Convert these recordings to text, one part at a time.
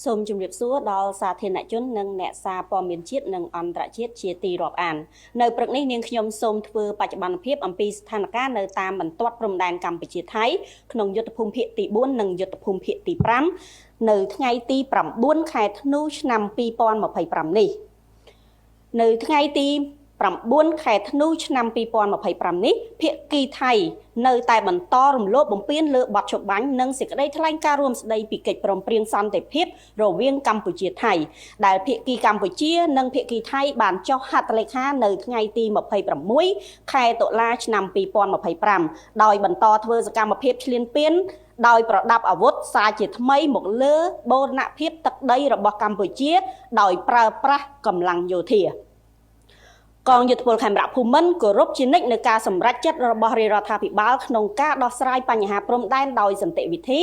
សូមជម្រាបសួរដល់សាធារណជននិងអ្នកសារព័ត៌មានជាតិនិងអន្តរជាតិជាទីរាប់អាននៅព្រឹកនេះនាងខ្ញុំសូមធ្វើបច្ចុប្បន្នភាពអំពីស្ថានភាពនៅតាមបន្ទាត់ព្រំដែនកម្ពុជាថៃក្នុងយុទ្ធភូមិភាគទី4និងយុទ្ធភូមិភាគទី5នៅថ្ងៃទី9ខែធ្នូឆ្នាំ2025នេះនៅថ្ងៃទី9ខែធ្នូឆ្នាំ2025នេះភាគីថៃនៅតែបន្តរំលោភបំពានលើបទច្បាញ់និងសេចក្តីថ្លែងការណ៍រួមស្តីពីកិច្ចព្រមព្រៀងសន្តិភាពរវាងកម្ពុជាថៃដែលភាគីកម្ពុជានិងភាគីថៃបានចុះហត្ថលេខានៅថ្ងៃទី26ខែតុលាឆ្នាំ2025ដោយបន្តធ្វើសកម្មភាពឈ្លានពានដោយប្រដាប់អាវុធសារជាថ្មីមកលើបូរណភាពទឹកដីរបស់កម្ពុជាដោយប្រើប្រាស់កម្លាំងយោធាកងយុទ្ធពលខេមរៈភូមិន្ទគោរពជានិច្ចនៅការសម្រេចចិត្តរបស់រាជរដ្ឋាភិបាលក្នុងការដោះស្រាយបញ្ហាព្រំដែនដោយសន្តិវិធី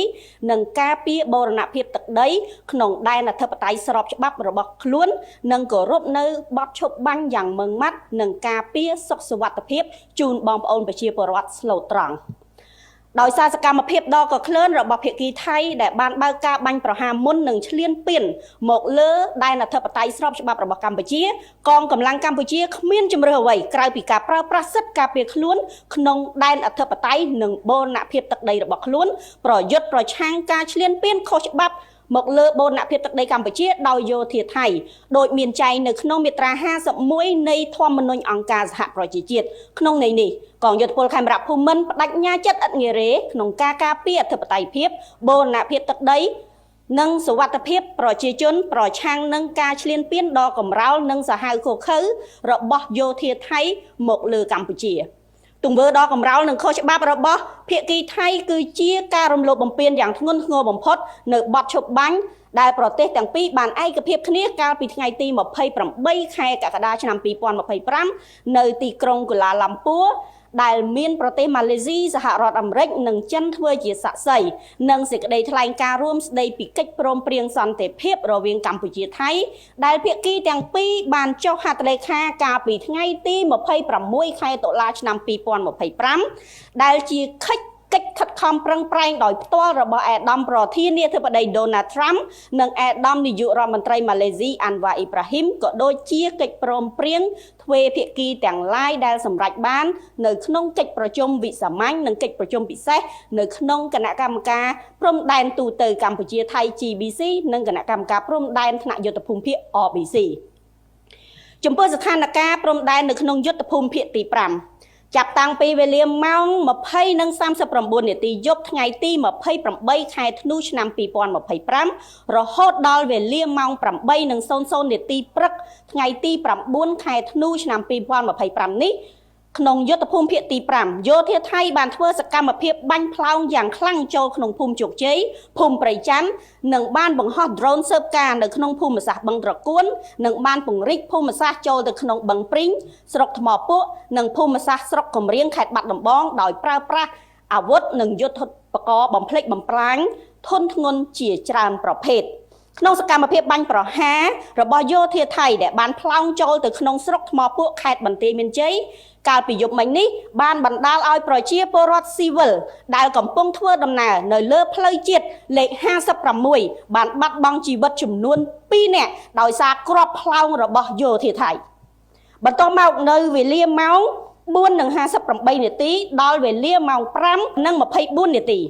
និងការពារបូរណភាពទឹកដីក្នុងដែនអធិបតេយ្យស្របច្បាប់របស់ខ្លួននិងគោរពនៅបទឈប់បាញ់យ៉ាងម៉ឺងម៉ាត់និងការពារសុខសុវត្ថិភាពជូនបងប្អូនប្រជាពលរដ្ឋស្លូតត្រង់ដោយសារសកម្មភាពដ៏កក្លឿនរបស់ភាគីថៃដែលបានបើកការបាញ់ប្រហារមុននឹងឈ្លានពានមកលើដែនអធិបតេយ្យស្របច្បាប់របស់កម្ពុជាកងកម្លាំងកម្ពុជាគ្មានជម្រើសអ្វីក្រៅពីការប្រើប្រាស់សិទ្ធិការពារខ្លួនក្នុងដែនអធិបតេយ្យនិងបូរណភាពទឹកដីរបស់ខ្លួនប្រយុទ្ធប្រឆាំងការឈ្លានពានខុសច្បាប់មកលើបូរណភាពទឹកដីកម្ពុជាដោយយោធាថៃដោយមានចែងនៅក្នុងមាត្រា51នៃធម្មនុញ្ញអង្គការសហប្រជាជាតិក្នុងន័យនេះកងយុទ្ធពលខេមរៈភូមិន្ទបដិញ្ញាចិត្តឥតងាករេក្នុងការការពារអធិបតេយ្យភាពបូរណភាពទឹកដីនិងសុវត្ថិភាពប្រជាជនប្រឆាំងនឹងការឈ្លានពានដ៏កម្រោលនិងសាហាវឃោរឃៅរបស់យោធាថៃមកលើកម្ពុជាទង្វើដ៏កម្រោលនិងខុសច្បាប់របស់ភាគីថៃគឺជាការរំលោភបំពានយ៉ាងធ្ងន់ធ្ងរបំផុតនៅបទឈប់បាញ់ដែលប្រទេសទាំងពីរបានឯកភាពគ្នាកាលពីថ្ងៃទី28ខែកក្កដាឆ្នាំ2025នៅទីក្រុងកូឡាឡាំពួរដែលមានប្រទេសម៉ាឡេស៊ីសហរដ្ឋអាមេរិកនិងចិនធ្វើជាសាក្សីនិងសេចក្តីថ្លែងការណ៍រួមស្តីពីកិច្ចព្រមព្រៀងសន្តិភាពរវាងកម្ពុជាថៃដែលភាគីទាំងពីរបានចុះហត្ថលេខាកាលពីថ្ងៃទី26ខែតុលាឆ្នាំ2025ដែលជាកិច្ចខិតខំប្រឹងប្រែងដោយផ្ទាល់របស់ឯកឧត្តមប្រធានាធិបតីដូណាល់ត្រាំនិងឯកឧត្តមនាយករដ្ឋមន្ត្រីម៉ាឡេស៊ីអាន់វ៉ាអ៊ីប្រាហ៊ីមក៏ដូចជាកិច្ចព្រមព្រៀងទ្វេភាគីទាំងឡាយដែលសម្រេចបាននៅក្នុងកិច្ចប្រជុំវិសាមញ្ញនិងកិច្ចប្រជុំពិសេសនៅក្នុងគណៈកម្មការព្រំដែនទូទៅកម្ពុជាថៃ GBC និងគណៈកម្មការព្រំដែនថ្នាក់យុទ្ធភូមិភាគ RBC ចំពោះស្ថានភាពព្រំដែននៅក្នុងយុទ្ធភូមិភាគទី5ចាប់តាំងពីវេលាម៉ោង20:39នាទីយប់ថ្ងៃទី28ខែធ្នូឆ្នាំ2025រហូតដល់វេលាម៉ោង8:00នាទីព្រឹកថ្ងៃទី9ខែធ្នូឆ្នាំ2025នេះក្នុងយុទ្ធភូមិភាគទី5យោធាថៃបានធ្វើសកម្មភាពបាញ់ផ្លោងយ៉ាងខ្លាំងចូលក្នុងភូមិជោគជ័យភូមិព្រៃច័ន្ទនិងបានបង្ហោះដ្រូនស៊ើបការនៅក្នុងភូមិសាស្ត្របឹងត្រកួននិងបានពង្រីកភូមិសាស្ត្រចូលទៅក្នុងបឹងព្រីងស្រុកថ្មពួកនិងភូមិសាស្ត្រស្រុកកំរៀងខេត្តបាត់ដំបងដោយប្រើប្រាស់អាវុធនិងយុទ្ធឧបករណ៍បំផ្លិចបំផ្លាញធនធ្ងន់ជាច្រើនប្រភេទក្នុងសកម្មភាពបាញ់ប្រហាររបស់យោធាថៃដែលបានផ្លោងចូលទៅក្នុងស្រុកថ្មពួកខេត្តបន្ទាយមានជ័យកាលពីយប់មិញនេះបានបណ្ដាលឲ្យប្រជាពលរដ្ឋស៊ីវិលដែលកំពុងធ្វើដំណើរនៅលើផ្លូវជាតិលេខ56បានបាត់បង់ជីវិតចំនួន2នាក់ដោយសារគ្រាប់ផ្លោងរបស់យោធាថៃបន្ទាប់មកនៅវេលាម៉ោង4:58នាទីដល់វេលាម៉ោង5:24នាទី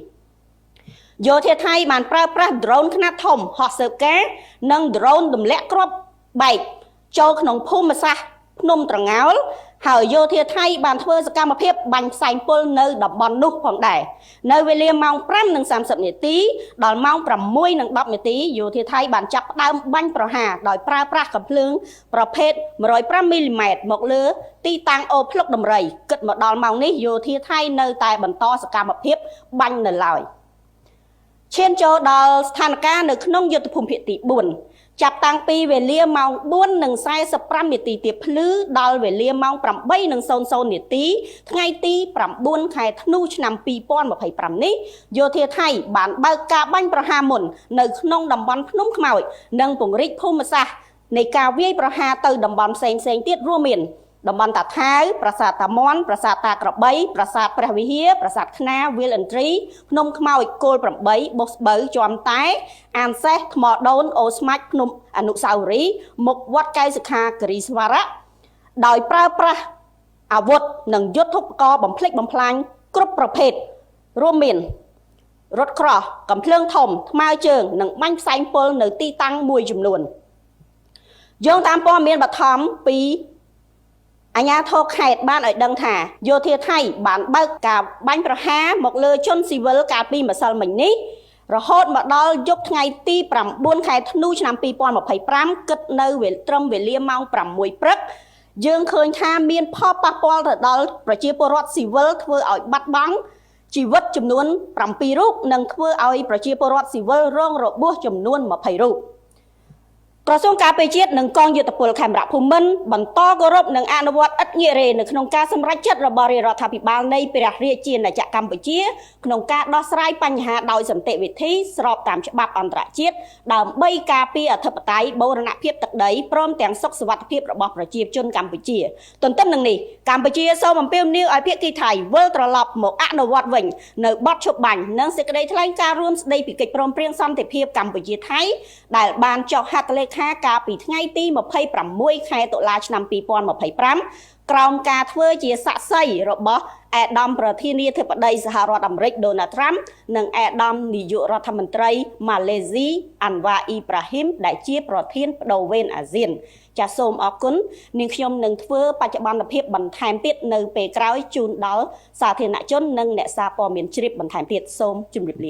យោធាថៃបានប្រើប្រាស់ដ្រូនខ្នាតធំហោះស៊ើបការនិងដ្រូនទម្លាក់គ្រាប់បែកចូលក្នុងភូមិសាស្ត្រភ្នំត្រងោលហើយយោធាថៃបានធ្វើសកម្មភាពបាញ់ផ្សែងពុលនៅតំបន់នោះផងដែរនៅវេលាម៉ោង5:30នាទីដល់ម៉ោង6:10នាទីយោធាថៃបានចាប់ផ្ដើមបាញ់ប្រហារដោយប្រើប្រាស់កាំភ្លើងប្រភេទ105មីលីម៉ែត្រមកលើទីតាំងអូភ្លុកដំរីគិតមកដល់ម៉ោងនេះយោធាថៃនៅតែបន្តសកម្មភាពបាញ់នៅឡើយឈានចូលដល់ស្ថានភាពនៅក្នុងយុទ្ធភូមិភាគទី4ចាប់តាំងពីវេលាម៉ោង4:45នាទីទៀបភ្លឺដល់វេលាម៉ោង8:00នាទីថ្ងៃទី9ខែធ្នូឆ្នាំ2025នេះយោធាថៃបានបើកការបាញ់ប្រហារមុននៅក្នុងតំបន់ភ្នំខ្មោចនិងពង្រីកភូមិសាស្ត្រនៃការវាយប្រហារទៅតំបន់ផ្សេងៗទៀតរួមមាន តំបន់តាថាវប្រាសាទតាមាន់ប្រាសាទតាក្របីប្រាសាទព្រះវិហារប្រាសាទខ្នាវាលឥន្ទ្រីភ្នំខ្មោចគោល8បុស្បូវជាំតែអានសេះថ្មដូនអូស្មាច់ភ្នំអនុស្សាវរីយ៍មុខវត្តកៅសុខាគិរីស្វរៈដោយប្រើប្រាស់អាវុធនិងយុទ្ធឧបករណ៍បំផ្លិចបំផ្លាញគ្រប់ប្រភេទរួមមានរថក្រោះកំភ្លើងធំថ្មើរជើងនិងបាញ់ផ្សែងពុលនៅទីតាំងមួយចំនួនយោងតាមព័ត៌មានបឋមពីអាជ្ញាធរខេត្តបានឲ្យដឹងថាយោធាថៃបានបើកការបាញ់ប្រហារមកលើជនស៊ីវិលកាលពីម្សិលមិញនេះរហូតមកដល់យប់ថ្ងៃទី9ខែធ្នូឆ្នាំ2025គិតនៅវេត្រឹមវេលាម៉ោង6ព្រឹកយើងឃើញថាមានផលប៉ះពាល់ទៅដល់ប្រជាពលរដ្ឋស៊ីវិលធ្វើឲ្យបាត់បង់ជីវិតចំនួន7រូបនិងធ្វើឲ្យប្រជាពលរដ្ឋស៊ីវិលរងរបួសចំនួន20រូបក្រសួងការពារជាតិនិងកងយុទ្ធពលខេមរៈភូមិន្ទបន្តគោរពនិងអនុវត្តឥតងាករេនៅក្នុងការសម្រេចចិត្តរបស់រាជរដ្ឋាភិបាលនៃព្រះរាជាណាចក្រកម្ពុជាក្នុងការដោះស្រាយបញ្ហាដោយសន្តិវិធីស្របតាមច្បាប់អន្តរជាតិដើម្បីការពារអធិបតេយ្យបូរណភាពទឹកដីព្រមទាំងសុខសុវត្ថិភាពរបស់ប្រជាជនកម្ពុជាទន្ទឹមនឹងនេះកម្ពុជាសូមអំពាវនាវឲ្យភាគីថៃវិលត្រឡប់មកអនុវត្តវិញនៅបទឈប់បាញ់និងសេចក្តីថ្លែងការណ៍រួមស្តីពីកិច្ចព្រមព្រៀងសន្តិភាពកម្ពុជាថៃដែលបានចុះហត្ថលេខាកាលពីថ្ងៃទី26ខែតុលាឆ្នាំ2025ក្រោមការធ្វើជាសាក្សីរបស់ឯកឧត្តមប្រធានាធិបតីសហរដ្ឋអាមេរិកដូណាល់ត្រាំនិងឯកឧត្តមនាយករដ្ឋមន្ត្រីម៉ាឡេស៊ីអាន់វ៉ាអ៊ីប្រាហ៊ីមដែលជាប្រធានប្ដូរវេនអាស៊ានចាសសូមអរគុណនាងខ្ញុំនឹងធ្វើបច្ចុប្បន្នភាពបន្ថែមទៀតនៅពេលក្រោយជូនដល់សាធារណជននិងអ្នកសារព័ត៌មានជ្រាបបន្ថែមទៀតសូមជម្រាបលា។